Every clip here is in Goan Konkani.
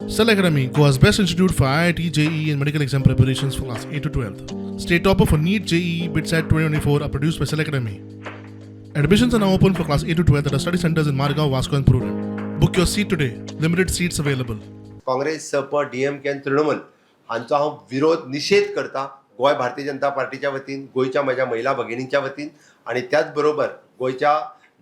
Cell Academy, Goa's best institute for IIT, JEE, and medical exam preparations for class 8 to 12. State topper for NEET, JEE, BITSAT 2024 are produced by Cell Academy. Admissions are now open for class 8 to 12 at our study centers in Margao, Vasco, and Prudent. Book your seat today. Limited seats available. Congress, सप, डी एम के आनी तृणमूल हांचो हांव विरोध निशेध करता गोंय भारतीय जनता पार्टीच्या वतीन, गोंयच्या म्हज्या महिला भगिनींच्या वतीन आनी त्याच बरोबर गोंयच्या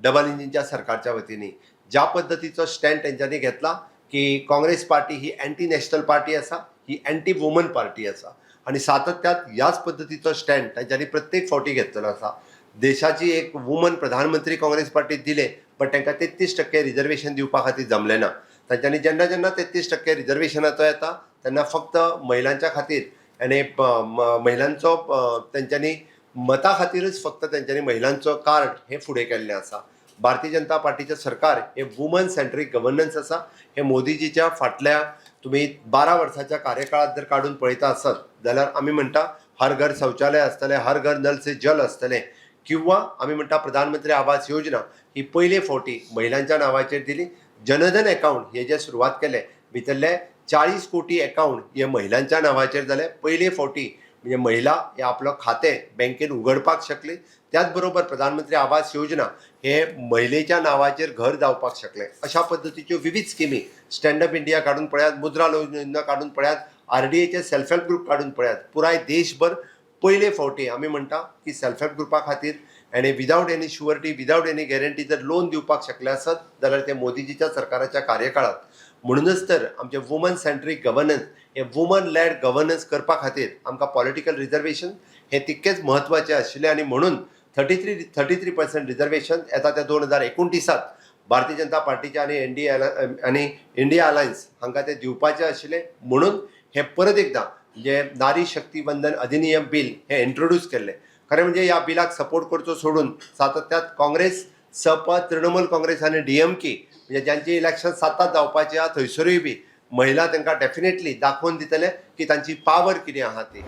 डबल इंजिनच्या सरकारच्या वतीन. ज्या पद्दतीचो स्टँड तेंच्यांनी घेतला की काँग्रेस पार्टी ही अँटी नॅशनल पार्टी आसा, ही अँटी वुमन पार्टी आसा आनी सातत्यात ह्याच पद्दतीचो स्टँड तेंच्यांनी प्रत्येक फावटी घेतलेलो आसा. देशाची एक वुमन प्रधानमंत्री काँग्रेस पार्टीक दिले, बट तांकां 33% रिजर्वेशन दिवपा खातीर जमलें ना. तांच्यांनी जेन्ना जेन्ना 33% रिजर्वेशनाचो येता तेन्ना फक्त महिलांच्या खातीर आनी महिलांचो तेंच्यांनी मता खातीरच फक्त तेंच्यांनी महिलांचो कार्ड हें फुडें केल्लें आसा. भारतीय जनता पार्टीचें सरकार हें वुमन सेंट्रीक गव्हर्नन्स आसा. हें मोदीजीच्या फाटल्या तुमी 12 वर्साच्या कार्यकाळांत जर काडून पळयता आसत जाल्यार आमी म्हणटा हर घर शौचालय आसतलें, हर घर नल से जल आसतलें किंवा आमी म्हणटा प्रधानमंत्री आवास योजना ही पयले फावटी महिलांच्या नांवाचेर दिली. जनधन अकावंट हे जे सुरवात केले, भितरले 40 कोटी अकावंट हे महिलांच्या नांवाचेर जाले पयले फावटी. म्हणजे महिला हे आपलो खातें बँकेन उगडपाक शकली. त्याच बरोबर प्रधानमंत्री आवास योजना हे महिलेच्या नांवाचेर घर जावपाक शकलें. अशा पद्दतीच्यो विविध स्किमी, स्टँडअप इंडिया काडून पळयात, मुद्रा लोन योजना काडून पळयात, आरडीएचे सेल्फ हेल्प ग्रुप काडून पळयात, पुराय देशभर पयले फावटी आमी म्हणटा की सेल्फ हेल्प ग्रुपा खातीर आनी without any surety, without any guarantee जर लोन दिवपाक शकले आसत जाल्यार ते मोदीजीच्या सरकाराच्या कार्यकाळात. म्हणूनच तर आमचें वुमन सेंट्रीक गव्हर्नन्स हें वुमन लॅड गव्हर्नन्स करपा खातीर आमकां पॉलिटिकल रिजर्वेशन हें तितकेंच म्हत्वाचें आशिल्लें आनी म्हणून 33% reservation येता त्या 2029त भारतीय जनता पार्टीच्या आनी एनडीए आनी इंडिया अलायन्स हांकां ते दिवपाचे आशिल्ले. म्हणून हे परत एकदां म्हणजे नारी शक्ती वंदन अधिनियम बील हे इंट्रोड्यूस केल्लें. खरें म्हणजे ह्या बिलाक सपोर्ट करचो सोडून सातत्यात काँग्रेस, सप, तृणमूल काँग्रेस आनी डीएमके, म्हणजे ज्यांची इलेक्शन सातात जावपाची आहा, थंयसरूय बी महिला तांकां डेफिनेटली दाखोवन दितले की तांची पावर कितें आहा ती.